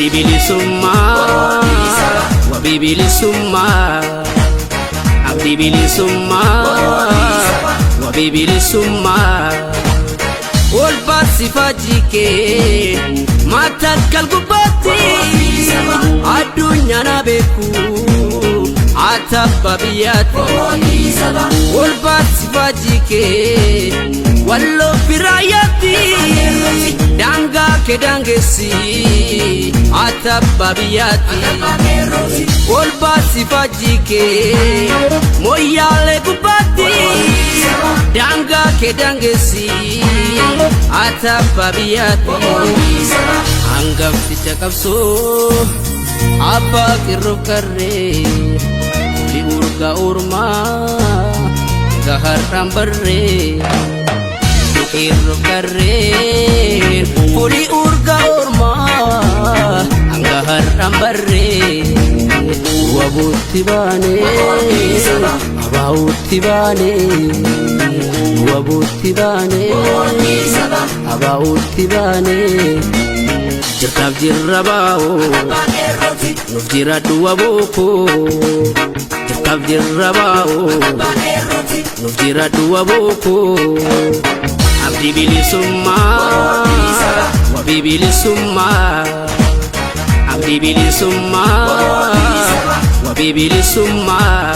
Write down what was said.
Abdii bilisummaa, wabii bilisummaa. Abdii bilisummaa, wabii bilisummaa. Ol baasifaa jikee mataa gubbaatti addunyaan haa beeku ati abbaa biyyaatti. Ol baasifaa jikee walloo biraayyaatti daangaa kee daangessi ati abbaa biyyaatti. Ol baasifaa jikee mooyyaalee gubbaatti daangaa kee daangessi ati abbaa biyyaatti. Hangafticha qabsoo abbaa qirroof qarree oli urgaa ormaa gaharraan barree qeerroof qarree oli urgaa ormaa hanga har'aan barree wabuutti baanee abaa'uutti baanee wabuutti baanee abaa'uutti baanee jirtaaf jirra baa'oo nuuf jiraadhu wabookoo jirtaaf jirra baa'oo nuuf jiraadhu wabookoo. Abdii bilisummaa, wabii bilisummaa. Abdii bilisummaa, wabii bilisummaa.